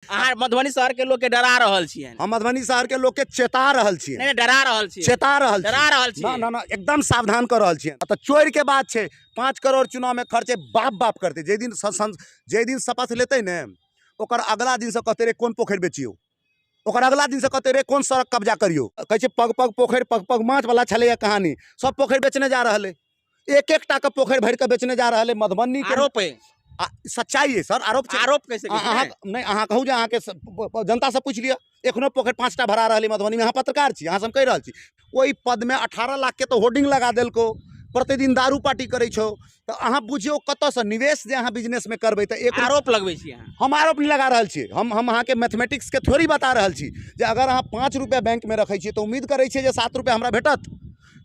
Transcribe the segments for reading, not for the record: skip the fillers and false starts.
अहाँ मधुबनी शहर के लोग के डरा रहल छियनि। हम मधुबनी शहर के लोग के चेता रहल छियै। नहीं, डरा रहल छियै। चेता रहल डरा रहल छियै। ना ना ना, एकदम सावधान कर रहल छियै। तऽ चोरि के बात छै, 5 करोड़ चुनाव में खर्चे बाप बाप करते। जे दिन जे दिन शपथ लेतै ने, ओकर अगला दिन से कहते रे कोन पोखरि बेचियौ, ओकर अगला दिन से कहते रे कोन सड़क कब्जा करियौ। कहै छै पग पग पोखरि पग पग माछ वाला छलैया कहानी, सब पोखरि बेचने जा रहल है, एक एक टा के पोखरि भरि के बेचने जा रहल है मधुबनी के। आरोप है। सच्चाई है सर, आरोप छै। आरोप कैसे अहाँ नहीं, अहाँ कहू जे अहाँके जनता से पूछि लिअ, एखनो पोखरि 5टा भरा रहल है मधुबनी में। अहाँ पत्रकार छी, अहाँ से हम कहि रहल छी। ओहि पद में 18 लाख के तो होर्डिंग लगा देलको, प्रतिदिन दारू पार्टी करै छौ, तऽ अहाँ बुझियौ कतऽसँ निवेश जे अहाँ बिजनेस में करबै। तऽ एक आरोप लगबै छी अहाँ। हम आरोप नहि लगा रहल छी, हम अहाँके मैथमेटिक्स के थ्योरी बता रहल छी जे अगर अहाँ 5 रुपया बैंक में रखै छियै तऽ उम्मीद करै छियै जे 7 रुपया हमरा भेटत।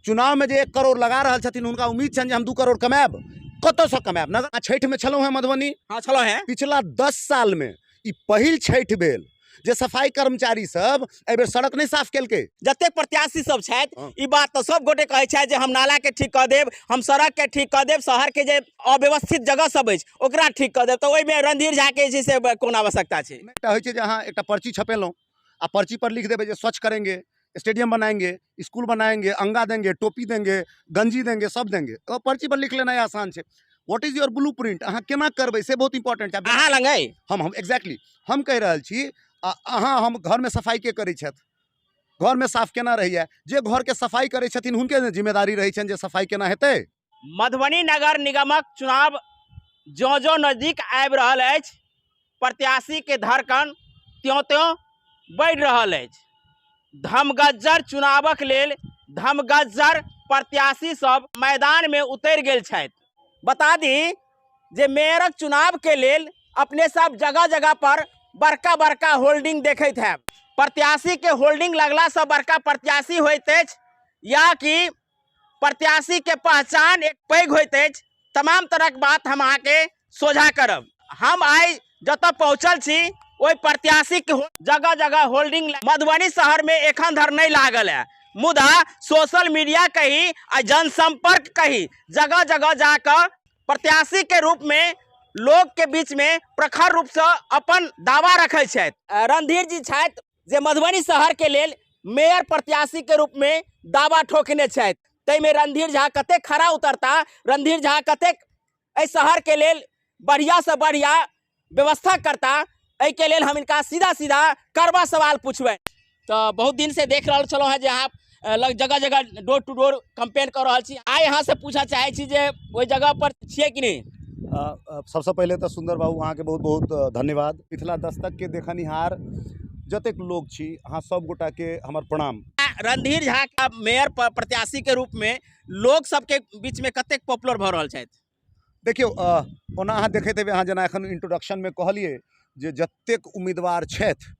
चुनाव में जे 1 करोड़ लगा रहल छथिन हुनका उम्मीद छनि जे हम 2 करोड़ कमायब। कतऽसँ कमायब? नगर छठि में छलहुँ हेँ मधुबनी। हाँ, छलहुँ हेँ। पिछला 10 साल में ई पहिल छठि भेल जे सफाई कर्मचारी सब एहिबेर सड़क नहि साफ केलकै। जतेक प्रत्याशी सब छथि, हाँ। ई बात तऽ सब गोटे कहै छथि जे हम नाला के ठीक कऽ देब, हम सड़क के ठीक कऽ देब, शहर के जे अव्यवस्थित जगह सब अछि ओकरा ठीक कऽ देब। तऽ ओहिमे रणधीर झा के जे छै से कोन आवश्यकता छै? एकटा होइ छै जे अहाँ एकटा पर्ची छपेलहुँ आ पर्ची पर लिख देबै जे स्वच्छ करेंगे, स्टेडियम बनाएंगे, स्कूल बनाएंगे, अंगा देंगे, टोपी देंगे, गंजी देंगे, सब देंगे। ओ पर्ची पर लिख लेनाइ आसान छै। What is your blue print, अहाँ केना करबै से बहुत इंपॉर्टेंट छै। अहाँ लग अइ? हम एक्जैक्टली हम कहि रहल छी। अहाँ हम घरमे सफाई के करै छथि, घरमे साफ केना रहैया, जे घरके सफाई करै छथिन हुनके ने जिम्मेदारी रहै छनि जे सफाई केना हेतै। मधुबनी नगर निगमक चुनाव ज्यों ज्यों नजदीक आबि रहल अछि, प्रत्याशी के धड़कन त्यों त्यों बढ़ि रहल अछि। धमगज्जर चुनावक लेल धमगज्जर प्रत्याशी सब मैदान में उतरि गेल छथि। बता दी जे मेयरक चुनाव के लेल अपने सब जगह जगह पर बड़का बड़का होल्डिंग देखैत हैब। प्रत्याशी के होल्डिंग लगला से बड़का प्रत्याशी होइत अछि या कि प्रत्याशी के पहचान एक पैघ होइत अछि। तमाम तरहक बात हम अहाँके सोझा करब। हम आइ जतऽ पहुँचल छी ओहि प्रत्याशी के जगह जगह होल्डिंग मधुबनी शहर में एखन धरि नहि लागल है, मुदा सोशल मीडिया कही आ जनसंपर्क कही जगह जगह जाकऽ प्रत्याशी के रूप में लोग के बीच में प्रखर रूप से अपन दावा रखै छथि। रणधीर जी छथि जे मधुबनी शहर के लेल मेयर प्रत्याशी के रूप में दावा ठोकने छथि। ताहिमे रणधीर झा कतेक खरा उतरता, रणधीर झा कतेक एहि शहर के लेल बढ़िया से बढ़िया व्यवस्था करता, एहि के लेल हम इनका सीधा सीधा कड़वा सवाल पूछबै। तो बहुत दिन से देख रहल छलहुँ हेँ जे अहाँ लग जगह जगह डोर टू डोर कंपेन कऽ रहल छी। आइ अहाँ से पूछऽ चाहै छी जे ओहि जगह पर छियै कि नहि? सबसँ पहिले तऽ सुन्दर बाबू अहाँके बहुत बहुत धन्यवाद। मिथिला दस्तक के देखनिहार जतेक लोग छी अहाँ सब गोटा के हमर प्रणाम। रणधीर झा के मेयर प्रत्याशी के रूप में लोग सबके बीच में कतेक पॉपुलर भऽ रहल छथि? देखियौ, ओना अहाँ देखैत हेबै, अहाँ जेना एखन इंट्रोडक्शनमे कहलियै जे जतेक उम्मीदवार छथि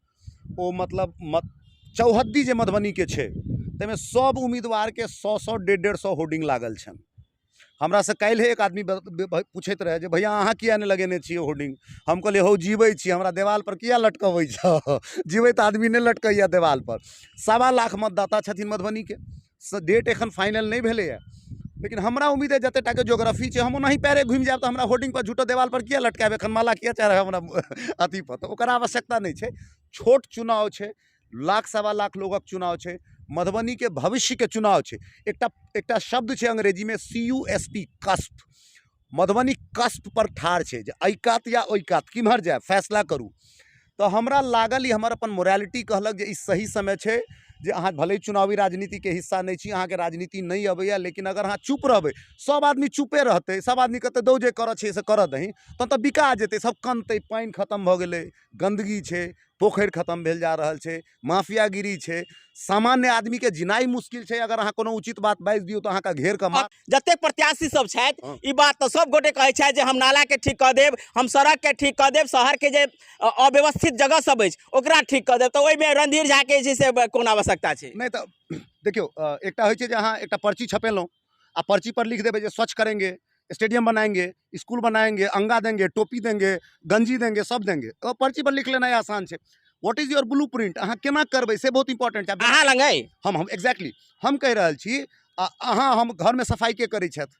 ओ मतलब चौहद्दी जे मधुबनीके छै ताहिमे सब उम्मीदवारके 100-100 150-150 होर्डिंग लागल छनि। हमरासँ काल्हि एक आदमी पूछैत रहै जे भैया अहाँ किया नहि लगेने छियै होर्डिंग? हम कहलियै हौ जीबै छी, हमरा देवाल पर किया लटकबै छह? जीबैत आदमी नहि लटकैया देवाल पर। 1.25 लाख मतदाता छथिन मधुबनीके, डेट एखन फाइनल नहि भेलैए, लेकिन हमरा उम्मीद है जते टाके ज्योग्राफी छै हम ओनाही पैरे घुमि जायब तऽ हमरा होर्डिंग पर झूठो देवाल पर किया लटकायब, एखन माला किया चढ़ायब हमरा अथी पर? तऽ ओकर आवश्यकता नहि छै। छोट चुनाव छै, 1.25 लाख लोगक चुनाव छै, मधुबनीके भविष्यके चुनाव छै। एकटा शब्द छै अंग्रेजीमे CUSP, cusp. Madhubani cusp पर ठाढ़ छै जे एहि कात या ओहि कात किम्हर जायब, फैसला करू। तऽ हमरा लागल ई हमर अपन मोरालिटी कहलक जे ई सही समय छै जे अहाँ भले चुनावी राजनीतिके हिस्सा नहि छी, अहाँके राजनीति नहि अबैए, लेकिन अगर अहाँ चुप रहबै, सब आदमी चुपे रहतै, सब आदमी कहतै दौ जे करऽ छै से करऽ दही, तहन तऽ बिका जेतै, सब कनतै, पानि खतम भऽ गेलै, गन्दगी छै, पोखरि खतम भेल जा रहल छै, माफियागिरी छै, सामान्य आदमीके जिनाइ मुश्किल छै। अगर अहाँ कोनो उचित बात बाजि दियौ तऽ अहाँके घेर कऽ मार। जतेक प्रत्याशी सब छथि, हाँ। ई बात तऽ सब गोटे कहै छथि जे हम नाला के ठीक कऽ देब, हम सड़क के ठीक कऽ देब, शहर के जे अव्यवस्थित जगह सब अछि ओकरा ठीक कऽ देब। तऽ ओहिमे रणधीर झा के जे छै से कोन आवश्यकता छै? नहि तऽ देखियौ, एकटा होइ छै जे अहाँ एकटा पर्ची छपेलहुँ आ पर्ची पर लिख देबै जे स्वच्छ करेंगे, स्टेडियम बनाएंगे, स्कूल बनाएंगे, अंगा देंगे, टोपी देंगे, गंजी देंगे, सब देंगे। ओ पर्ची पर लिख लेनाइ आसान छै। What is your blue print, अहाँ केना करबै से बहुत इंपॉर्टेंट छै। अहाँ लग अइ? हम एक्जैक्टली हम कहि रहल छी। अहाँ हम घरमे सफाई के करै छथि,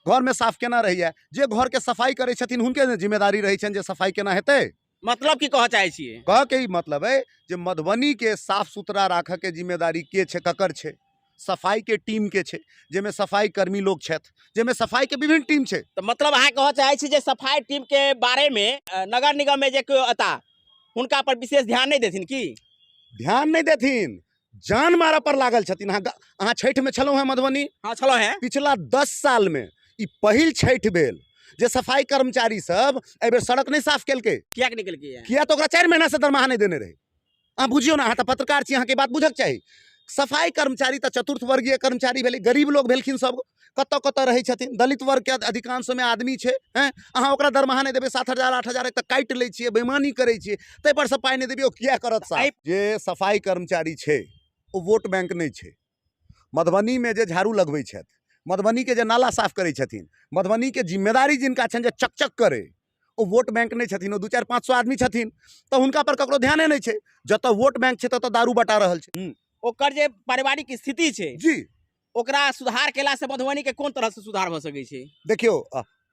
घरमे साफ केना रहैया, जे घरके सफाई करै छथिन हुनके ने जिम्मेदारी रहै छनि जे सफाई केना हेतै। मतलब की कहऽ चाहै छियै? कहऽ के ई मतलब अइ जे मधुबनीके साफ सुथरा राखऽके जिम्मेदारी के छै, ककर छै? सफाईके टीमके छै, जाहिमे सफाई कर्मी लोक छथि, जाहिमे सफाईके विभिन्न टीम छै। तऽ मतलब अहाँ कहऽ चाहै छी जे सफाई टीमके बारेमे नगर निगममे जे केओ एता हुनका पर विशेष ध्यान नहि देथिन की? ध्यान नहि देथिन, जान मारऽ पर लागल छथिन। अहाँ छठिमे छलहुँ हेँ मधुबनी? हाँ छलहुँ हेँ। पिछला 10 सालमे ई पहिल छठि भेल जे सफाई कर्मचारी सब एहिबेर सड़क नहि साफ केलकै। किएक नहि केलकै? किया तऽ ओकरा 4 महीनासँ दरमाहा नहि देने रहै। अहाँ बुझियौ ने, अहाँ तऽ पत्रकार छी, अहाँके बात बुझक चाही। सफाई कर्मचारी तऽ चतुर्थ वर्गीय कर्मचारी भेलै, गरीब लोक भेलखिन, सब कतऽ कतऽ रहै छथिन, दलित वर्गके अधिकांश ओहिमे आदमी छै। हँ, अहाँ ओकरा दरमाहा नहि देबै, 7 हजार 8 हजार तऽ काटि लै छियै, बेईमानी करै छियै, ताहिपर सँ पाइ नहि देबै, ओ किया करत साफ? जे सफाई कर्मचारी छै ओ वोट बैंक नहि छै। मधुबनीमे जे झाड़ू लगबै छथि, मधुबनीके जे नाला साफ करै छथिन, मधुबनीके जिम्मेदारी जिनका छनि जे चकचक करै, ओ वोट बैंक नहि छथिन। ओ 2 4 500 आदमी छथिन, तऽ हुनका पर ककरो ध्याने नहि छै। जतऽ वोट बैंक छै ततऽ दारू बटा रहल छै। ओकर जे पारिवारिक स्थिति छै जी, ओकरा सुधार केलासँ मधुबनीके कोन तरहसँ सुधार भऽ सकै छै? देखियौ,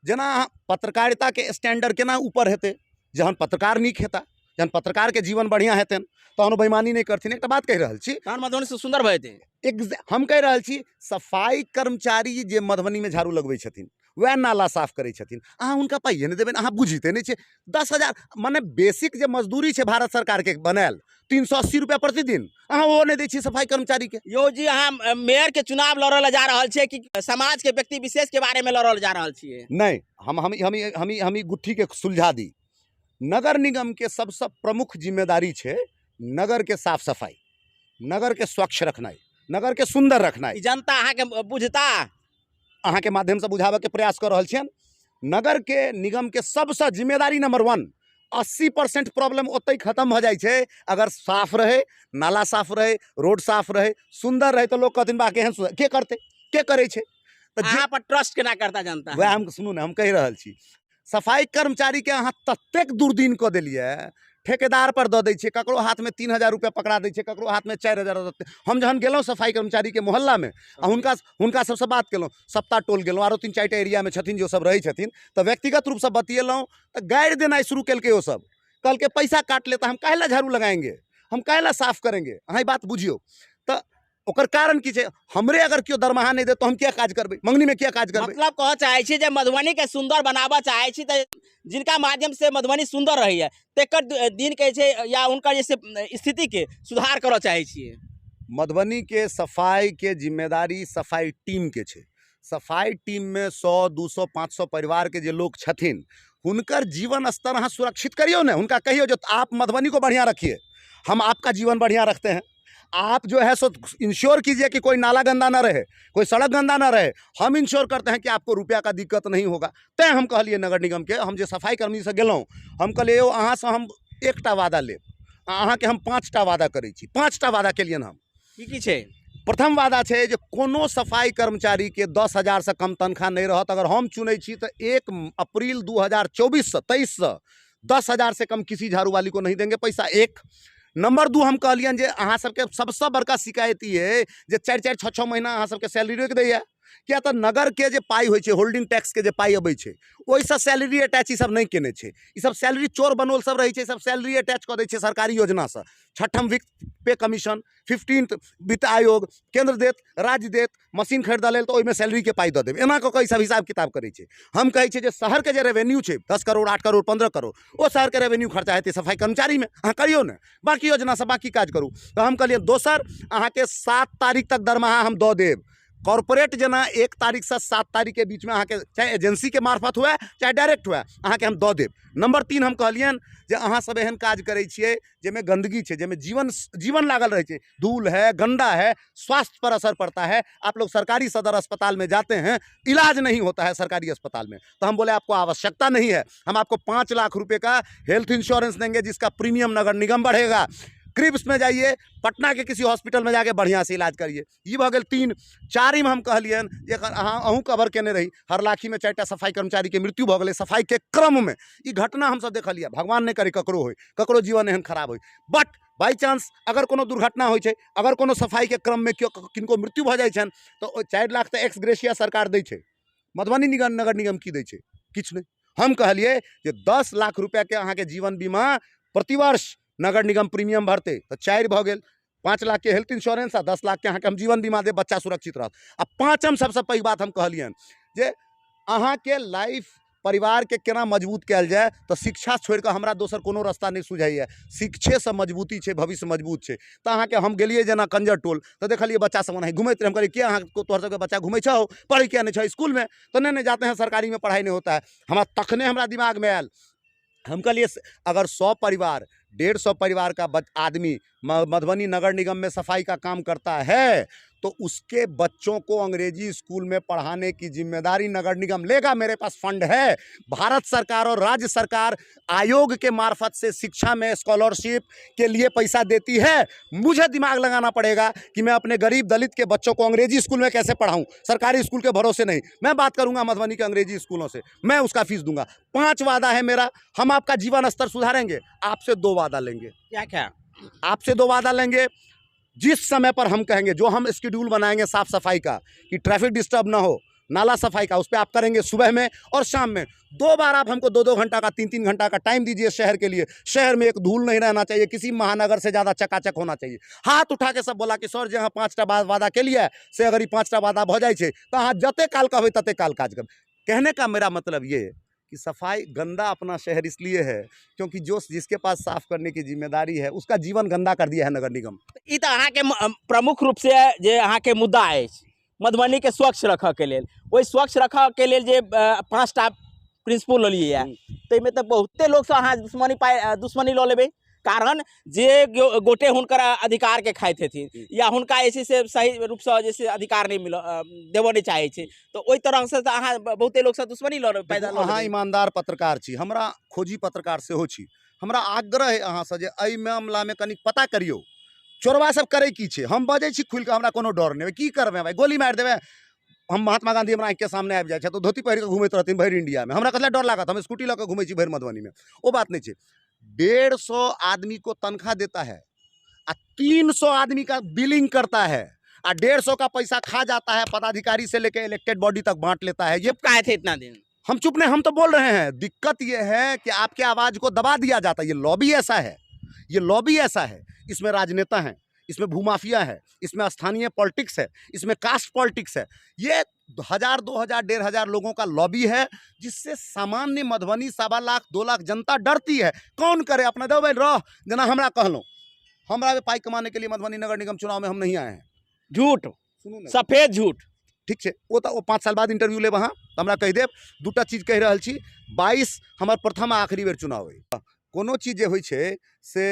जेना अहाँ पत्रकारिताके स्टैंडर्ड केना ऊपर हेतै, जहन पत्रकार नीक हेता, जहन पत्रकारके जीवन बढ़िआँ हेतनि, तहन ओ बेईमानी नहि करथिन। एकटा बात कहि रहल छी, तहन मधुबनी से सुन्दर भऽ जेतै। हम कहि रहल छी, सफाई कर्मचारी जे मधुबनीमे झाड़ू लगबै छथिन, वएह नाला साफ करै छथिन, अहाँ हुनका पाइए नहि देबनि। अहाँ बुझिते नहि छियै, 10,000 मने बेसिक जे मजदूरी छै भारत सरकारके बनायल 380 रुपैआ प्रतिदिन, अहाँ ओ नहि दै छियै सफाई कर्मचारीके। यौ जी, अहाँ मेयर के चुनाव लड़ऽ लए जा रहल छियै कि समाज के व्यक्ति विशेष के बारे में लड़ऽ लए जा रहल छियै? नहि, हम हम हम हम हम ई गुत्थीके सुलझा दी। नगर निगम के सबसँ प्रमुख जिम्मेदारी छै नगर के साफ सफाई, नगर के स्वच्छ रखनाइ, नगर के सुन्दर रखनाइ। ई जनता अहाँके बुझता? अहाँके माध्यमसँ बुझाबऽके प्रयास कऽ रहल छियनि। नगर के निगम के सबसँ जिम्मेदारी नंबर 1, 80% प्रॉब्लम ओतहि खत्म भऽ जाइ छै। अगर साफ रहै, नाला साफ रहै, रोड साफ रहै, सुन्दर रहै, तऽ लोक कहथिन वाह केहन सुन्दर। के करतै, के करै छै? तऽ अहाँ पर ट्रस्ट केना करता जनता? वएह हम सुनू ने, हम कहि रहल छी, सफाई कर्मचारीके अहाँ ततेक दुर्दिन कऽ देलियै, ठेकेदार पर दऽ दै छियै, ककरो हाथमे 3000 रुपैआ पकड़ा दै छियै, ककरो हाथमे 4000 दऽ दै। हम जहन गेलहुँ सफाई कर्मचारीके मोहल्लामे आ हुनका सबसँ बात केलहुँ, सप्ताह टोल गेलहुँ, आरो 3-4 टा एरियामे छथिन जे सब रहै छथिन, तऽ व्यक्तिगत रूपसँ बतियेलहुँ तऽ गारि देनाइ शुरू केलकै। ओ सब कहलकै पैसा काट लेता, हम काहे ला झाड़ू लगाएंगे, हम काहे ला साफ करेंगे। अहाँ ई बात बुझियौ। तऽ ओकर कारण की छै? हमरे अगर केओ दरमाहा नहि देत तऽ हम किया काज करबै, मंगनीमे किया काज करबै? मतलब कहऽ चाहै छी जे मधुबनीके सुन्दर बनाबऽ चाहै छी तऽ जिनका माध्यम से मधुबनी सुन्दर रहैया तेकर दिन के छै या हुनकर जे छै स्थितिके सुधार करऽ चाहै छियै। मधुबनीके सफाईके जिम्मेदारी सफाई टीमके छै। सफाई टीममे 100 200 500 परिवारके जे लोक छथिन, हुनकर जीवन स्तर अहाँ सुरक्षित करियौ ने। हुनका कहियौ जे आप मधुबनी को बढ़िया रखिए, हम आपका जीवन बढ़िया रखते हैं। आप जो है सो इंश्योर कीजिए कि कोई नाला गंदा ना रहे, कोई सड़क गंदा ना रहे, हम इंश्योर करते हैं कि आपको रुपया का दिक्कत नहीं होगा। तैं हम कहलिए नगर निगम के, हम जे सफाई कर्मी से गेलहुँ, हम कहलिए यौ अहाँसँ हम एकटा वादा लेब, अहाँके हम 5टा वादा करै छी। 5टा वादा केलियनि हम। की की छै? प्रथम वादा छै जे कोनो सफाई कर्मचारी के 10,000 से कम तनख्वाह नहि रहत। अगर हम चुनै छी तऽ 1 अप्रैल 2024 से 23 से 10,000 से कम किसी झाड़ू वाली को नहीं देंगे पैसा। 1 नंबर 2 हम कहलियनि जे अहाँ सबके सबसँ बड़का शिकायत ई अइ जे 4 4 6 6 महीना अहाँ सबके सैलरी रोकि दैया। किया तऽ नगर के जे पाइ होइ छै, होल्डिंग टैक्स के जे पाइ अबै छै, ओहिसँ सैलरी अटैच ई सब नहि केने छै। ई सब सैलरी चोर बनोल सब रहै छै, ई सब सैलरी अटैच कऽ दै छै सरकारी योजनासँ। 6ठम वित्त पे कमीशन, 15th वित्त आयोग, केंद्र देत, राज्य देत, मशीन खरीदऽ लेल तऽ ओहिमे सैलरीके पाइ दऽ देब, एना कऽ कऽ ई सब हिसाब किताब करै छै। हम कहै छियै जे शहरके जे रेवेन्यू छै 10 करोड़ 8 करोड़ 15 करोड़, ओ शहरके रेवेन्यू खर्चा हेतै सफाई कर्मचारीमे, अहाँ करियौ ने, बाँकी योजनासँ बाँकी काज करू। तऽ हम कहलियै दोसर अहाँके 7 तारीख तक दरमाहा हम दऽ देब। कॉर्पोरेट जेना 1 तारीखसँ 7 तारीखके बीचमे अहाँके चाहे एजेंसीके मार्फत हुए चाहे डायरेक्ट हुए, अहाँके हम दऽ देब। नंबर 3 हम कहलियनि जे अहाँ सब एहन काज करै छियै जाहिमे गंदगी छै, जाहिमे जीवन लागल रहै छै, धूल है, गंदा है, स्वास्थ्य पर असर पड़ता है। आप लोग सरकारी सदर अस्पताल में जाते हैं, इलाज नहीं होता है सरकारी अस्पताल में। तो हम बोले आपको आवश्यकता नहीं है, हम आपको 5 लाख रुपए का हेल्थ इंश्योरेंस देंगे जिसका प्रीमियम नगर निगम बढ़ेगा। क्रिब्स में जाइए, पटना के किसी हॉस्पिटल में जाके बढ़िया से इलाज करिए। ई भऽ गेल 3। 4 हम कहलियनि जे एखन अहाँ अहूँ कवर केने रही, हरलाखी में 4टा सफाई कर्मचारी के मृत्यु भऽ गेलै सफाई के क्रम में। ई घटना हमसब देखलियै, भगवान नहि करे ककरो होय, ककरो जीवन एहन खराब होय, बट बाई चांस अगर कोनो दुर्घटना होइ छै, अगर कोनो सफाई के क्रम में केओ किनको मृत्यु भऽ जाइ छनि, तऽ ओ 4 लाख तऽ एक्स ग्रेसिया सरकार दै छै। मधुबनी नगर निगम की दै छै? किछु नहि। हम कहलियै जे 10 लाख रुपैआके अहाँके जीवन बीमा प्रतिवर्ष नगर निगम प्रीमियम भरतै, तऽ 4 भऽ गेल। 5 लाखके हेल्थ इंश्योरेंस आ 10 लाखके अहाँके हम जीवन बीमा देब, बच्चा सुरक्षित रहत। आ पाँचम सबसँ पैघ बात हम कहलियनि जे अहाँके लाइफ परिवारके केना मजबूत कयल जाय, तऽ शिक्षा छोड़िकऽ हमरा दोसर कोनो रास्ता नहि सुझाइए। शिक्षेसँ मजबूती छै, भविष्य मजबूत छै। तऽ अहाँके हम गेलियै जेना कंजर टोल, तऽ देखलियै बच्चा सब ओनाही घुमैत रहै। हम कहलियै के अहाँ तोहर सबके बच्चा घुमै छौ, पढ़ै किया नहि छौ स्कूलमे? तऽ नहि नहि जाते हैं सरकारी में पढ़ाई नहीं होता है। हमरा तखने हमरा दिमागमे आयल, हम कहलियै अगर 100 परिवार 150 परिवार का आदमी मधुबनी नगर निगम में सफाई का काम करता है, तो उसके बच्चों को अंग्रेजी स्कूल में पढ़ाने की जिम्मेदारी नगर निगम लेगा। मेरे पास फंड है। भारत सरकार और राज्य सरकार आयोग के मार्फत से शिक्षा में स्कॉलरशिप के लिए पैसा देती है। मुझे दिमाग लगाना पड़ेगा कि मैं अपने गरीब दलित के बच्चों को अंग्रेजी स्कूल में कैसे पढ़ाऊँ, सरकारी स्कूल के भरोसे नहीं। मैं बात करूँगा मधुबनी के अंग्रेजी स्कूलों से, मैं उसका फीस दूंगा। 5 वादा है मेरा। हम आपका जीवन स्तर सुधारेंगे, आपसे 2 वादा लेंगे। क्या क्या? आपसे 2 वादा लेंगे। जिस समय पर हम कहेंगे, जो हम स्केड्यूल बनाएंगे साफ सफाई का, कि ट्रैफिक डिस्टर्ब ना हो, नाला सफाई का, उस पर आप करेंगे सुबह में और शाम में। 2 बार आप हमको 2-2 घंटा का, 3-3 घंटा का टाइम दीजिए शहर के लिए। शहर में एक धूल नहीं रहना चाहिए, किसी महानगर से ज़्यादा चकाचक होना चाहिए। हाथ उठा के सब बोला कि सर जे अहाँ 5टा वादा के लिए, से अगर ई 5टा वादा भ जाइ छै तो अहाँ जते काल कहबै तते काल काज करबै। कहने का मेरा मतलब ये कि सफाई गंदा अपना शहर इसलिए है क्योंकि जो जिसके पास साफ करने की जिम्मेदारी है उसका जीवन गंदा कर दिया है नगर निगम। ई तऽ अहाँके प्रमुख रूप से जे अहाँके मुद्दा अछि मधुबनी के स्वच्छ रखऽ के लेल, ओहि स्वच्छ रखऽ के लेल जे 5टा प्रिंसिपल लेलियै ताहिमे तऽ बहुते लोकसँ अहाँ दुश्मनी लऽ लेबै, कारण जे गोटे हुनकर अधिकार के खाइत हेथिन या हुनका जे छै से सही रूपसँ जे छै अधिकार नहि मिल देबऽ नहि चाहै छै, तऽ ओहि तरहसँ तऽ अहाँ बहुते लोकसँ दुश्मनी लऽ लेबै, पैदा लऽ अहाँ लेबै। ईमानदार पत्रकार छी, हमरा खोजी पत्रकार सेहो छी। हमरा आग्रह है अहाँसँ जे एहि मामलामे कनि पता करियौ चोरबा सब करै की छै। हम बजै छी खुलि कऽ, हमरा कोनो डर नहि। की करबै भाइ, गोली मारि देबै? हम महात्मा गांधी हमरा आँखिके सामने आबि जाइ छै तऽ धोती पहिर कऽ घुमैत रहथिन भरि इंडियामे, हमरा कथी लए डर लागत? हम स्कूटी लऽ कऽ घुमै छी भरि मधुबनीमे, ओ बात नहि छै। 150 आदमी को तनख्वाह देता है आ 300 आदमी का बिलिंग करता है आ 150 का पैसा खा जाता है, पदाधिकारी से लेके इलेक्टेड बॉडी तक बांट लेता है। ये चुप काहे थे इतना दिन? हम चुप नहीं, हम तो बोल रहे हैं। दिक्कत ये है कि आपके आवाज़ को दबा दिया जाता है। ये लॉबी ऐसा है, ये लॉबी ऐसा है, इसमें राजनेता हैं, इसमें भूमाफिया है, इसमें स्थानीय पॉलिटिक्स है, इसमें कास्ट पॉलिटिक्स है। ये 1000, 2000, 1500 लोगों का लॉबी है जिससे सामान्य मधुबनी 1.25 लाख 2 लाख जनता डरती है। कौन करे अपना दो भाई रह जना हमरा कहलहुँ, हमरा पाई कमाने के लिए मधुबनी नगर निगम चुनाव में हम नहीं आए हैं। झूठ, सुनू ने। सफेद झूठ। ठीक छै, ओ तऽ ओ 5 साल बाद इंटरव्यू लेब अहाँ, तऽ हमरा कहि देब। 2टा चीज कहि रहल छी, 22 हमर प्रथम आ आखिरी बेर चुनाव अइ। कोनो चीज जे होइ छै से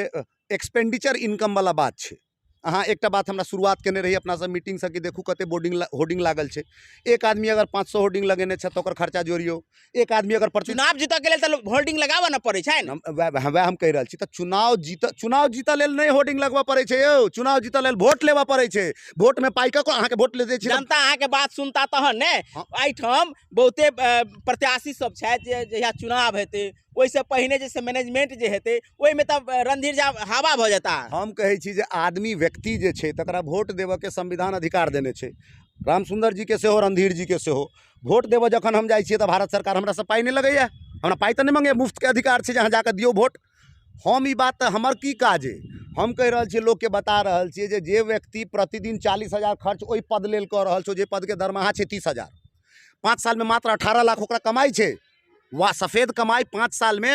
एक्सपेंडिचर इनकम वाला बात छै। अहाँ एकटा बात हमरा शुरुआत केने रही अपना सब मीटिंगसँ कि देखू कते होर्डिंग लागल छै। एक आदमी अगर 500 होर्डिंग लगेने छै तऽ ओकर खर्चा जोड़ियौ। एक आदमी अगर प्रति चुनाव जीतऽ के लेल तऽ होर्डिंग लगाबऽ ने पड़ै छै ने। वएह हम कहि रहल छी। तऽ चुनाव जीतऽ लेल नहि होर्डिंग लगबऽ पड़ै छै यौ, चुनाव जीतऽ लेल वोट लेबऽ पड़ै छै। वोटमे पाइ कऽ अहाँके वोट ले दै छै। जनता अहाँके बात सुनता तहन ने। हँ। एहिठाम बहुते प्रत्याशी सब छथि जे जहिया चुनाव हेतै ओहिसँ पहिने जे छै मैनेजमेंट जे हेतै ओहिमे तऽ रणधीर झा हवा भऽ जेता। हम कहै छी जे आदमी व्यक्ति जे छै तकरा वोट देबऽके संविधान अधिकार देने छै। रामसुंदर जीके सेहो, रणधीर जीके सेहो। वोट देबऽ जखन हम जाइ छियै तऽ भारत सरकार हमरासँ पाइ नहि लगैए, हमरा पाइ तऽ नहि मङ्गैए, मुफ्तके अधिकार छै जे अहाँ जाकऽ दियौ वोट। हम ई बात तऽ हमर की काज अइ, हम कहि रहल छियै, लोकके बता रहल छियै जे जे व्यक्ति प्रतिदिन 40,000 खर्च ओहि पद लेल कऽ रहल छै, जे पदके दरमाहा छै 30,000, 5 सालमे मात्र 18 लाख ओकरा कमाइ छै। वा सफेद कमाइ 5 सालमे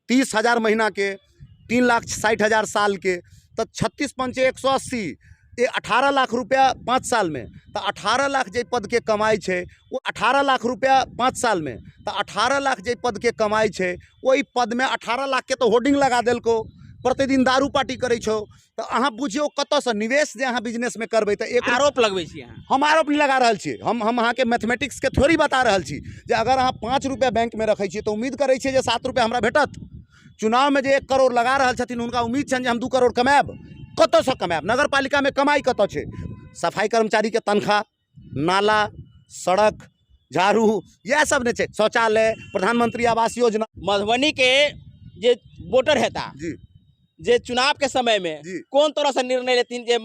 30,000 महीनाके, 3,60,000 सालके, तऽ 36 पंचे 180, ए 18 लाख रुपया 5 सालमे। तऽ 18 लाख जे पदके कमाइ छै ओ 18 लाख रुपया 5 सालमे, तऽ 18 लाख जे पदके कमाइ छै ओहि पदमे 18 लाखके तऽ होर्डिंग लगा देलकौ, प्रतिदिन दारू पार्टी करै छौ। तऽ अहाँ बुझियौ कतऽसँ निवेश जे अहाँ बिजनेसमे करबै तऽ एक आरोप लगबै छी अहाँ। हम आरोप नहि लगा रहल छियै, हम अहाँके मैथमेटिक्सके थ्योरी बता रहल छी जे अगर अहाँ 5 रुपया बैंकमे रखै छियै तऽ उम्मीद करै छियै जे 7 रुपया हमरा भेटत। चुनावमे जे 1 करोड़ लगा रहल छथिन हुनका उम्मीद छनि जे हम 2 करोड़ कमायब। कतऽसँ कमायब? नगरपालिकामे कमाइ कतऽ छै? सफाई कर्मचारीके तनख्वाह, नाला, सड़क, झाड़ू, इएह सब ने छै, शौचालय, प्रधानमंत्री आवास योजना। मधुबनी के जे वोटर हेता जी। जे चुनाव के समय में जी। कोन तरह से निर्णय लेथिन जे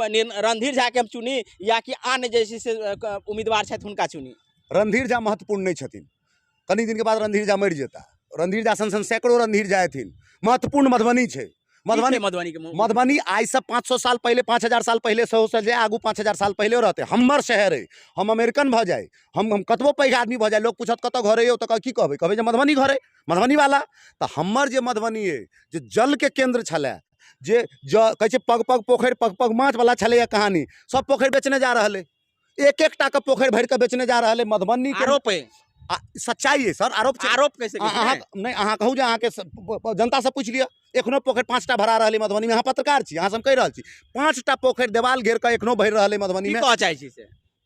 रणधीर झा के हम चुनी या कि आन जे छै से उम्मीदवार छथि हुनका चुनी? रणधीर झा महत्वपूर्ण नहि छथिन। कनी दिनके बाद रणधीर झा मरि जेता। रणधीर झा सन सन सैकड़ों रणधीर झा हेथिन। महत्वपूर्ण मधुबनी छै। मधुबनी मधुबनी के मधुबनी आइसँ 500 साल पहिले, 5000 साल पहिले सेहो जे आगू 5000 साल पहिले रहतै। हमर शहर अइ, हम अमेरिकन भऽ जाइ, हम कतबो पैघ आदमी भऽ जाइ, लोक पूछत कतऽ घर अइ यौ, तऽ की कहबै? कहबै जे मधुबनी घर अइ, मधुबनी वाला। तऽ हमर जे मधुबनी अइ, जे जलके केन्द्र छलै, जे कहै छै पग पग पोखरि पग पग माछ वाला छलैया कहानी, सब पोखरि बेचने जा रहल अइ, एक एकटा के पोखरि भरि कऽ बेचने जा रहल अइ मधुबनी के। आरोप अइ, सच्चाई अइ सर, आरोप छै। आरोप कैसे अहाँ नहि, अहाँ कहू जे अहाँके जनतासँ पूछि लिअ, एखनो पोखरि 5टा भरा रहल अइ मधुबनीमे। अहाँ पत्रकार छी, अहाँ हम कहि रहल छी, 5टा पोखरि देवाल घेर कऽ एखनो भरि रहल अइ मधुबनीमे। की कहऽ चाहै छी से?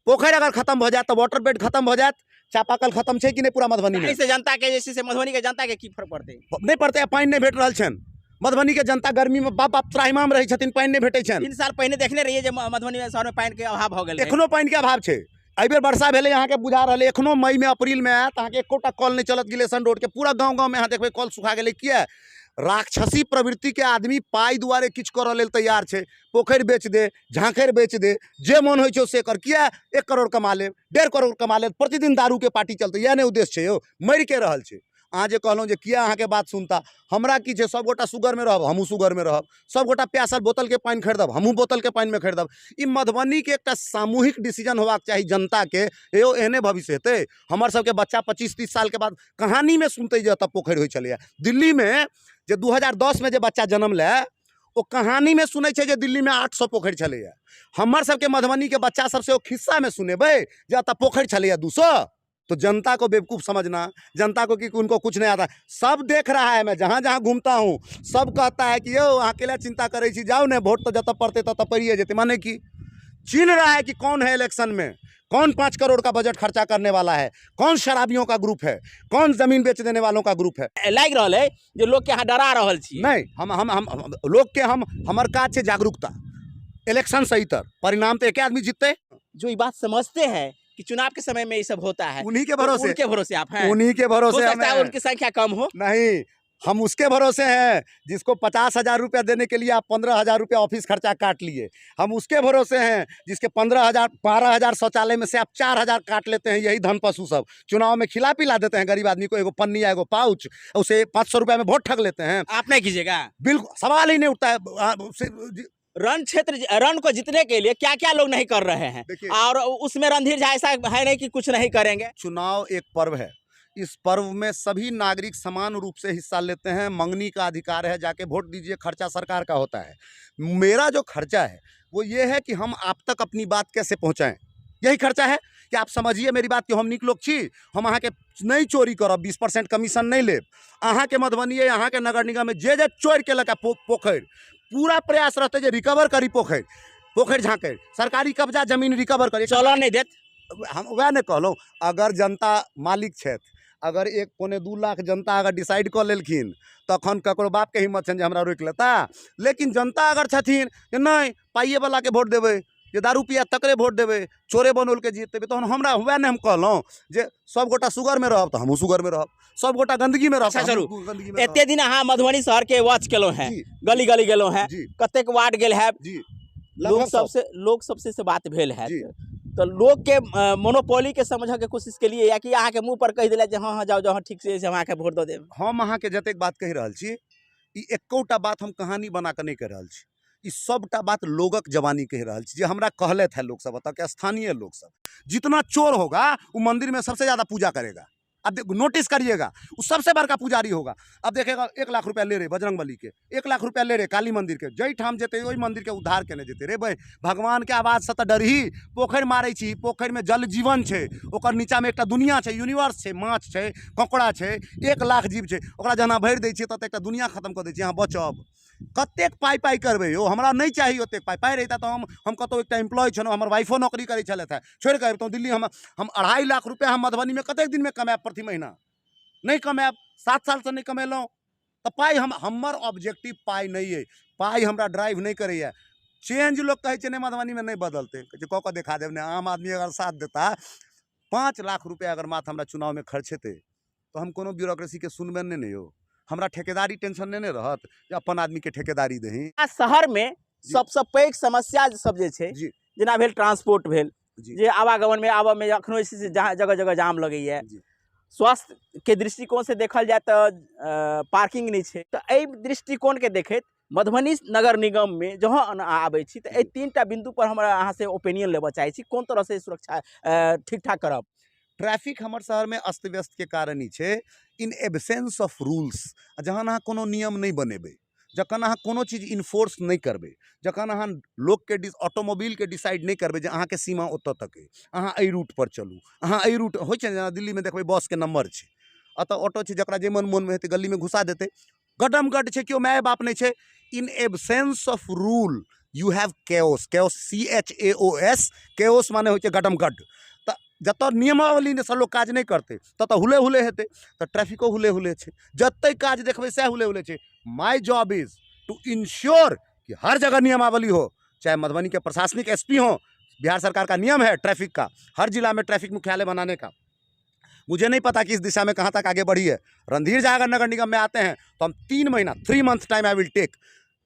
पोखरि अगर खत्म भऽ जायत तऽ वाटर बेड खत्म भऽ जायत, चापाकल खत्म छै कि नहि पूरा मधुबनीमे? एहिसँ जनता के जे छै से मधुबनी के जनता के की फर्क पड़तै? नहि पड़तै, पानि नहि भेट रहल छनि। मधुबनी के जनता गर्मी में बाप बाप त्राहिमाम रहै छथिन, पानि नहि भेटै छनि। 3 साल पहिने देखने रहियै जे मधुबनी शहर में पानि के अभाव भऽ गेल। एखनो पानि के अभाव छै। एहिबेर वर्षा भेलै अहाँके बुझा रहल, एखनो मई में अप्रैल में आयत अहाँके एकोटा कल नहि चलत गिलेशन रोड के। पूरा गाँव गाँव में अहाँ देखबै कल सुखा गेलै। किया? राक्षसी प्रवृत्ति के आदमी पाइ दुआरे किछु करऽ लेल तैयार छै। पोखरि बेच दे, झाँखरि बेच दे, जे मन होइ छै से कर। किया? 1 करोड़ कमा लेब, 1.5 करोड़ कमा लेब, प्रतिदिन दारू के पार्टी चलतै, इएह नहि उद्देश्य छै यौ। मरि के रहल छै। अहाँ जे कहलहुँ जे किया अहाँके बात सुनता, हमरा की छै, सबगोटा सुगरमे रहब, हमहूँ सुगरमे रहब, सबगोटा प्यासल बोतलके पानि खरीदब, हमहूँ बोतलके पानिमे खरीदब। ई मधुबनीके एकटा सामूहिक डिसीजन होबाक चाही जनताके। यौ एहने भविष्य हेतै हमर सबके बच्चा 25-30 सालके बाद कहानीमे सुनतै जे एतऽ पोखरि होइ छलैए। दिल्लीमे जे 2010 मे जे बच्चा जन्म लै, ओ कहानीमे सुनै छै जे दिल्लीमे 800 पोखरि छलैए। हमर सबके मधुबनीके बच्चा सबसे ओ खिस्सामे सुनेबै जे एतऽ पोखरि छलैए 200। तो जनता को बेवकूफ़ समझना, जनता को कि उनको कुछ नहीं आता, सब देख रहा है। मैं जहाँ जहाँ घूमता हूँ सब कहता है कि यो अहाँ अकेला चिंता करै छी, जाओ ने, वोट तो जतऽ पड़तै ततऽ पड़िए जेतै। माने कि चिन्ह रहा है कि कौन है इलेक्शन में, कौन 5 करोड़ का बजट खर्चा करने वाला है, कौन शराबियों का ग्रुप है, कौन जमीन बेच देने वालों का ग्रुप है। लागि रहल है जे लोग के अहाँ डरा रहल छी। नहीं, हम हम हम लोग के हम हमर काज छै जागरूकता, इलेक्शन सही तर परिणाम तो एक आदमी जीतते। जो ये बात समझते हैं कि चुनाव के समय में ये सब होता है, उन्हीं के भरोसे, उनके भरोसे आप हैं, उन्हीं के भरोसे हो सकता है हमें। उनकी संख्या कम हो। नहीं, हम उसके भरोसे हैं जिसको 50,000 रुपया देने के लिए आप 15,000 रुपया ऑफिस खर्चा काट लिए। हम उसके भरोसे हैं जिसके 15,000 12,000 शौचालय में से आप 4,000 काट लेते हैं। यही धन पशु सब चुनाव में खिला पिला देते हैं गरीब आदमी को, एगो पन्नी या एगो पाउच, उसे 500 रुपया में वोट ठग लेते हैं। आप नहीं कीजिएगा, बिल्कुल सवाल ही नहीं उठता है। रण क्षेत्र, रण को जीतने के लिए क्या क्या लोग नहीं कर रहे हैं, और उसमें रणधीर झा ऐसा है नहीं कि कुछ नहीं करेंगे। चुनाव एक पर्व है, इस पर्व में सभी नागरिक समान रूप से हिस्सा लेते हैं। मंगनी का अधिकार है, जाके वोट दीजिए, खर्चा सरकार का होता है। मेरा जो खर्चा है वो ये है कि हम आप तक अपनी बात कैसे पहुँचाएँ, यही खर्चा है कि आप समझिए मेरी बात कि हम नीक लोग छी, हम अहाँके नहीं चोरी करब, 20% कमीशन नहीं लेब। अहाँके मधुबनी अइ, अहाँके नगर निगम में जे जे चोरि केलक है पोखरि, पूरा प्रयास रहतै जे रिकवर करी पोखरि, पोखरि झाँकरि, सरकारी कब्जा जमीन रिकवर करी। चलऽ नहीं देत। हम वएह ने कहलहुँ, अगर जनता मालिक छथि, अगर 1.75 लाख जनता अगर डिसाइड कऽ लेलखिन तखन ककरो बापके हिम्मत छनि जे हमरा रोकि लेता। लेकिन जनता अगर छथिन जे नहि पाइएवलाके वोट देबै, जे दारू पिया तकरे वोट देबै, चोरे बनौलके जीत देबै, तहन हमरा वएह ने हम कहलहुँ जे सबगोटा सुगरमे रहब तऽ हमहूँ सुगरमे रहब, सबगोटा गन्दगीमे रहब। अच्छा चलू, एते दिन अहाँ मधुबनी शहरके वॉच केलहुँ हैं, गली गली गेलहुँ हैं, कतेक वार्ड गेल है, लोग सबसे से बात भेल है, तो लोग के मोनोपोली के समझ के कोशिश के लिए या कि अहाँ के मुँह पर कहि देला जे हाँ हाँ जाओ जाओ हाँ ठीक से हम अहाँके वोट दऽ देब। हम अहाँके जतेक बात कहि रहल छी, ई एकोटा बात हम कहानी बना कऽ नहि कहि रहल छी, ई सबटा बात लोगक जवानी कहि रहल छी जे हमरा कहलथि है लोग सब, एतऽ के स्थानीय लोग सब। जितना चोर होगा वो मंदिर में सबसे ज़्यादा पूजा करेगा, अब नोटिस करिएगा, वो सबसे बड़का पुजारी होगा। अब देखेगा 1 लाख रुपया ले रहे बजरंग बली के, 1 लाख रुपया ले रहे काली मंदिर के, जै ठाम जेतै ओहि मंदिर के उद्धार केने जेतै। रे भाई, भगवान के आवाज से तऽ डरही। पोखरि मारै छी, पोखरि में जल जीवन छै, ओकर नीचा में एकटा दुनिया छै, यूनिवर्स छै, माछ छै, ककड़ा छै, 1 लाख जीव छै, ओकरा जहन अहाँ भरि दै छियै तब तऽ एकटा दुनिया खत्म कऽ दै छियै। अहाँ बचब कतेक पाइ पाइ करबै यौ, हमरा नहि चाही ओतेक पाइ। पाइ रहिता तऽ हम कतहु एकटा एम्प्लॉय छलहुँ, हमर वाइफो नौकरी करै छलथि हेँ, छोड़ि कऽ अबितहुँ दिल्ली। हम 2.5 लाख रुपया हम मधुबनीमे कतेक दिनमे कमायब? प्रति महीना नहि कमायब, 7 सालसँ नहि कमेलहुँ। तऽ पाइ हमर ऑब्जेक्टिव पाइ नहि अइ, पाइ हमरा ड्राइव नहि करैए। चेंज लोक कहै छै नहि मधुबनीमे नहि बदलतै, कहै छै कऽ कऽ देखा देब। नहि, आम आदमी अगर साथ देता, 5 लाख रुपया अगर मात्र हमरा चुनावमे खर्च हेतै तऽ हम कोनो ब्यूरोक्रेसीके सुनबे नहि ने यौ। हमरा ठेकेदारी टेंशन नहि ने रहत जे अपन आदमीके ठेकेदारी दही। शहर में सबसँ पैघ समस्या सब जे छै, जेना भेल ट्रांसपोर्ट भेल, जे आवागमन में आबऽ में अखनो जे छै से जगह जगह जाम लगैया, स्वास्थ्यके दृष्टिकोणसँ देखल जाय तऽ पार्किंग नहि छै। तऽ एहि दृष्टिकोणके देखैत मधुबनी नगर निगममे जहाँ आबै छी तऽ एहि 3टा बिन्दु पर हमरा अहाँसँ ओपिनियन लेबऽ चाहै छी, कोन तरहसँ सुरक्षा ठीक ठाक करब? ट्रैफिक हमर शहरमे अस्त व्यस्तके कारण ई छै, इन एबसेंस ऑफ रूल्स। आ जहन अहाँ कोनो नियम नहि बनेबै, जखन अहाँ कोनो चीज इन्फोर्स नहि करबै, जखन अहाँ लोकके ऑटोमोबाइलके डिसाइड नहि करबै जे अहाँके सीमा ओतऽ तक अइ, अहाँ एहि रूटपर चलू, अहाँ एहि रूट होइ छै ने, जेना दिल्लीमे देखबै बसके नम्बर छै, एतऽ ऑटो छै जकरा जे मोनमे हेतै गलीमे घुसा देतै, गड्डम गड्ड छै, केओ माय बाप नहि छै। In absence of rule you have chaos. Chaos, C H A O S, chaos माने होइ छै गड्डम गड्ड। तऽ जतऽ नियमावलीसँ लोक काज नहि करतै ततऽ हुले हुले हेतै, तऽ ट्रैफिको हुले हुले छै, जते काज देखबै सएह हुले हुले छै। My job is to ensure कि हर जगह नियमावली हो, चाहे मधुबनी के प्रशासनिक एस पी हो। बिहार सरकार का नियम है ट्रैफिक का, हर जिला में ट्रैफिक मुख्यालय बनाने का। मुझे नहीं पता कि इस दिशा में कहाँ तक आगे बढ़ी है। रणधीर झा अगर नगर निगम में आते हैं तो हम 3 महीना, 3 month time I will take.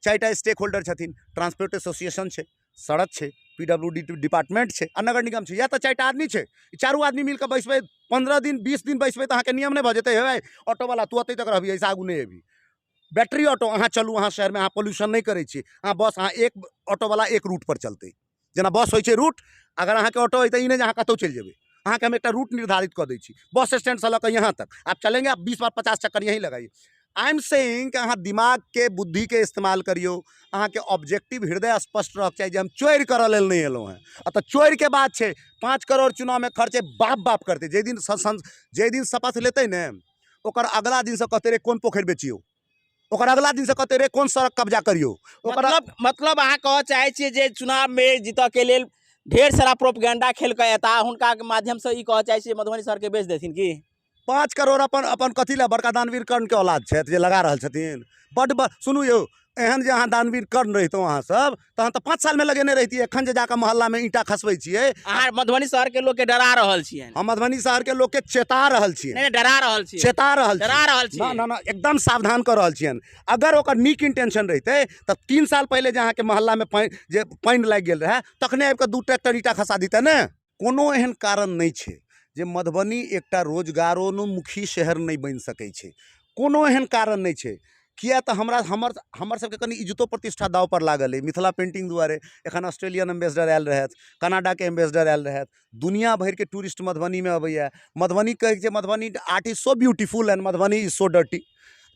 4टा स्टेक होल्डर छथिन, ट्रांसपोर्ट एसोसिएशन छै, सड़क छै, पी डब्ल्यू डी डिपार्टमेंट छै आ नगर निगम छै। या तऽ 4टा आदमी छै, ई चारू आदमी मिलके बैसबै, 15 दिन 20 दिन बैसबै तऽ अहाँके नियम नहि भऽ जेतै। हे भाई ऑटोवाला तू अतै तक रहबी, एहिसँ आगू नहि एबही। बैटरी ऑटो अहाँ चलू, अहाँ शहरमे अहाँ पॉल्यूशन नहि करै छी, अहाँ बस अहाँ एक ऑटोवाला एक रूट पर चलतै, जेना बस होइ छै रूट। अगर अहाँके ऑटो अइ तऽ ई नहि जे अहाँ कतहु चलि जेबै, अहाँके हम एकटा रूट निर्धारित कऽ दै छी, बस स्टैंडसँ लऽ कऽ यहाँ तक आप चलेंगे, आप 20 बार 50 चक्कर यहीं लगाइए। I am saying कि अहाँ दिमागके बुद्धिके इस्तेमाल करियौ, अहाँके ऑब्जेक्टिव हृदय स्पष्ट रहक चाही जे हम चोरि करऽ लेल नहि एलहुँ हेँ। एतऽ चोरिके बात छै, 5 करोड़ चुनावमे खर्चे बाप बाप करतै। जाहि दिन शपथ लेतै ने ओकर अगला दिनसँ कहतै रे कोन पोखरि बेचियौ, ओकर अगला दिनसँ कहतै रे कोन सड़क कब्जा करियौ। ओकर मतलब अहाँ कहऽ चाहै छियै जे चुनावमे जीतऽके लेल ढेर सारा प्रोपगेंडा खेल कऽ एता, हुनका माध्यमसँ ई कहऽ चाहै छियै मधुबनी शहरके बेच देथिन की? 5 करोड़ अपन अपन कथी लए, बड़का दानवीर कर्णके औलाद छथि जे लगा रहल छथिन। बड्ड सुनू यौ, एहन जे अहाँ दानवीर कर्ण रहितहुँ अहाँ सब तहन तऽ 5 सालमे लगेने रहितियै। एखन जे जाकऽ मोहल्लामे ईंटा खसबै छियै। अहाँ मधुबनी शहरके लोकके डरा रहल छियनि। हम मधुबनी शहरके लोकके चेता रहल छियनि। नहि, डरा रहल छियै। चेता रहल डरा रहल छियै। ना, ना, ना, एकदम सावधान कऽ रहल छियनि। अगर ओकर नीक इंटेंशन रहितै तऽ 3 साल पहिले जे अहाँके मोहल्लामे जे पानि लागि गेल रहए तखने आबि कऽ 2 ट्रैक्टर ईंटा खसा दितै ने। कोनो एहन कारण नहि छै जे मधुबनी एकटा रोजगारोन्मुखी शहर नहि बनि सकै छै, कोनो एहन कारण नहि छै। किया तऽ हमर सबके कनि इज्जतो प्रतिष्ठा दाव पर लागल अइ मिथिला पेंटिंग दुआरे। एखन ऑस्ट्रेलियन एम्बेसडर आयल रहथि, कनाडाके एम्बेसडर आयल रहथि, दुनिया भरिके टूरिस्ट मधुबनीमे अबैया। मधुबनी कहै छै Madhubani art is so beautiful and Madhubani is so dirty,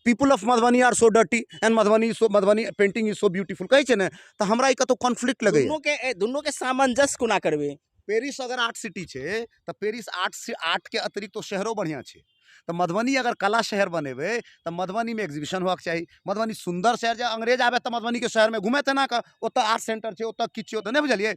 people of Madhubani are so dirty and Madhubani painting is so beautiful कहै छै ने। तऽ हमरा ई कतहु कॉन्फ्लिक्ट लगैया। दुनूके सामंजस्य कोना करबै? पेरिस अगर आर्ट सिटी छै तऽ पेरिस आर्टके अतिरिक्त ओ शहरो बढ़िआँ छै। तऽ मधुबनी अगर कला शहर बनेबै तऽ मधुबनीमे एग्जीबिशन होबाक चाही। मधुबनी सुन्दर शहर जे अंग्रेज आबै तऽ मधुबनीके शहरमे घुमैत एना कऽ, ओतऽ आर्ट सेंटर छै, ओतऽ किछु छै, ओतऽ नहि बुझलियै।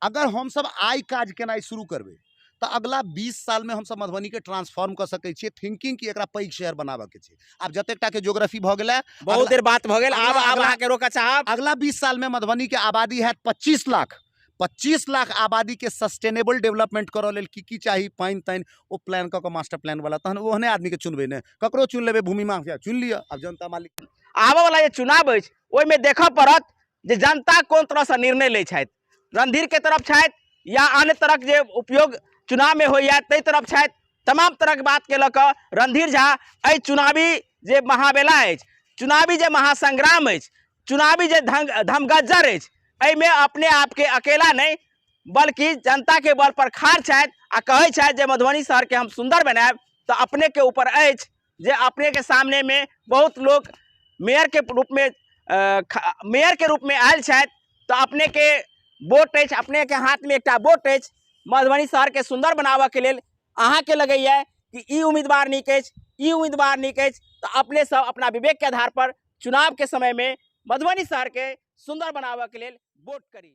अगर हमसब आइ काज केनाइ शुरू करबै तऽ अगला 20 सालमे हमसब मधुबनीके ट्रांसफॉर्म कऽ सकै छियै। थिंकिंग कि एकरा पैघ शहर बनाबऽके छै। आब जतेक टाके ज्योग्राफी भऽ गेलै, बहुत देर बात भऽ गेल, आब अहाँके रोकऽ चाहब। अगला 20 सालमे मधुबनीके आबादी हैत 25 लाख। 25 लाख आबादीके सस्टेनेबल डेवलपमेंट करऽ लेल की की चाही, पानि तानि, ओ प्लान कऽ कऽ मास्टर प्लान वाला, तहन ओहने आदमीके चुनबै ने, ककरो चुनि लेबै, भूमि माफिया चुनि लिअ। आब जनता मालिक। आबऽवला जे चुनाव अछि ओहिमे देखऽ पड़त जे जनता कोन तरहसँ निर्णय लै छथि, रणधीरके तरफ छथि या अन्य तरहक जे उपयोग चुनावमे होइए ताहि तरफ छथि। तमाम तरहक बातके लऽ कऽ रणधीर झा एहि चुनावी जे महाबेला अछि, चुनावी जे महासंग्राम अछि, चुनावी जे धमगज्जर अछि, एहिमे अपने आपके अकेला नहि बल्कि जनताके बल पर खाड़ छथि आ कहै छथि जे मधुबनी शहरके हम सुन्दर बनायब। तऽ अपनेके ऊपर अछि जे अपनेके सामनेमे बहुत लोक मेयरके रूपमे, मेयरके रूपमे आयल छथि, तऽ अपनेके वोट अछि, अपनेके हाथमे एकटा वोट अछि। मधुबनी शहरके सुन्दर बनाबऽके लेल अहाँके लगैए कि ई उम्मीदवार नीक अछि, ई उम्मीदवार नीक अछि, तऽ अपने सब अपना विवेकके आधार पर चुनावके समयमे मधुबनी शहरके सुन्दर बनाबऽके लेल वोट करी।